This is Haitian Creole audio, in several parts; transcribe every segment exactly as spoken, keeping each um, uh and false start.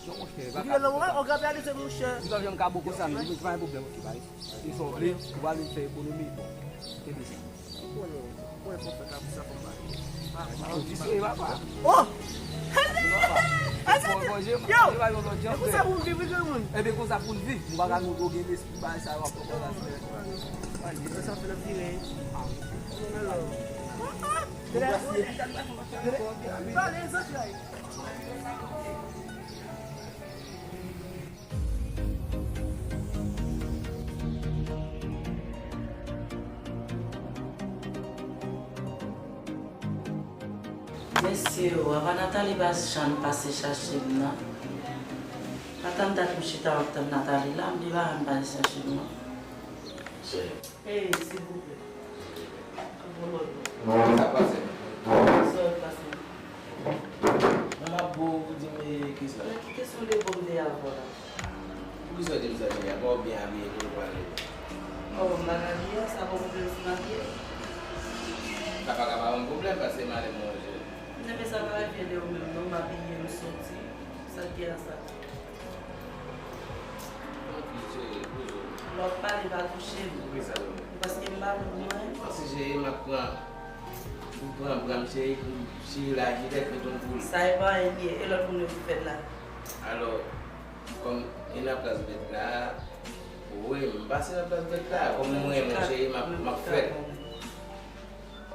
Non, monchè, li pa ka. Ou gen nan mwen, ou gen pèdi se monchè. Li pa janm ka bon konsa, men li pa gen pwoblèm, ok, bay. Se sa w vle, ou pa vle fè ekonomi, bon. Kenbe sa. Ou konnen, ou konnen fò fè la pou sa fò m pale. Ou di se papa. Oh! Yo! E konsa pou m viv, wi, granmoun. Ebyen, konsa pou n viv. Nou pa ka nou gen lespri bagay sa yo ap fè la. Sa fè l ap vire. Pale, zantray. Mesye o, apa Nathalie pa janm pase chache m nan? Pa tann dat m chita w ap tann Nathalie la, m di pa janm pase chache m non. Hey, silvouplè. An bon lòt non. Sa k pase? Sa k pase? Mwen m ap bo ou di m e kisa? Nan ki kesyon de bo m de avè w la? Poukisa w di m sa, Jenya? Kòman w byen abiye tou, ou pral leve? Kòman m pa ka abiye? Sa pa pwoblèm si m abiye? Sa pa ka pa yon pwoblèm, paske m ale manje. Nenmen sa pa rive de ou menm non, m abiye, m soti. Sa k gen la sa? Tanpri, cheri, poze w. Lè w ap pale, pa touche m. Poukisa menm? Paske m pa bon pou mwen. Bon, si cheri, m ap pran, m pran bra m, cheri, pou cheri la, ki tèt li konn pou li. Sa e pa anyen li ye. E lòt moun yo ki fèt la? Alò, kòm e nan plas bèt la, wi, m pase nan plas bèt la. Kòm mwen, mon cheri, m ap, m ap fèt.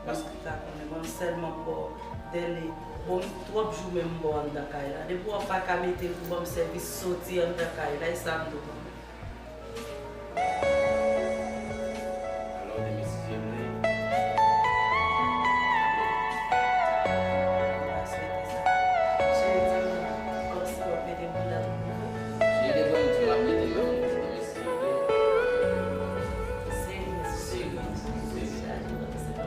Paske m ta konnen, mwen sèlman pa w dèlè. Bon, twòp jou menm m ba w anndan kay la. Depi w ap pa ka mete l pou ban m sèvis soti anndan kay la, e sa m dwe konnen. Alò, demen si Dye vle. M pa swete sa. Cheri, di m, kòmsi w ap mete m pou dat pou vre? Cheri, depi w di m ap mete m, m ap mete demen si Dye vle. Serye? Serye, serye. Chaje, mwen, se pa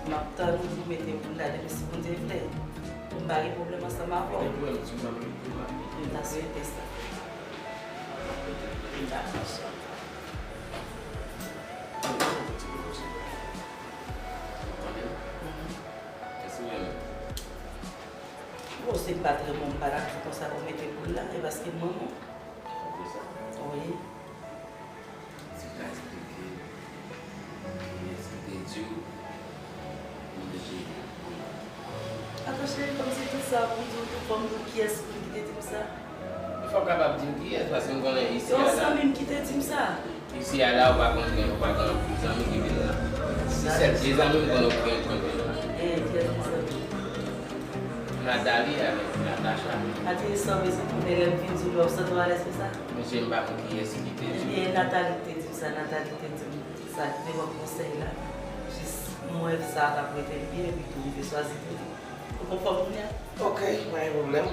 M ap tann ou pou mete pou m la demen si Bondye vle. M pa gen pwoblèm ansanm avè w. Gen pwoblèm, si w pa mete pou m, m ap mete. M ta swete sa. M ta kontan. Ou konnen? Mhm. Èske w renmen m? Bon, si m pa t renmen w, m pa t ap di konsa pou mete pou l la, e paske m renmen w. Ou vle sa? Wi. Si w ka eksplike kiyès ki te di w pou m te cheri? Ato cheri, kòmsi tout sa pou di w, tout fò m di w kiyès ki te di m sa? Fò w kapab di m kiyès, paske m konnen isi a la. Yon zanmi m ki te di m sa. Isi a la, ou pa konn gen, ou pa gen anpil zanmi ki vin la. Se sèl de zanmi m konnen ki vin la. E, kiyès ki zanmi? Nathalie avèk Natacha. Atè sa w bezwen konnen lè m vin di w, w ap santi w alèz konsa? Mesye, m pa konn kiyès ki te di. Ebyen, Nathalie te di m sa, Nathalie te di m sa, ki te ban m konsèy la. Jis, m wè sa t ap rete l byen, epi tou, m te chwazi tou. Ou konfòm kounye a? Ok, pa gen pwoblèm.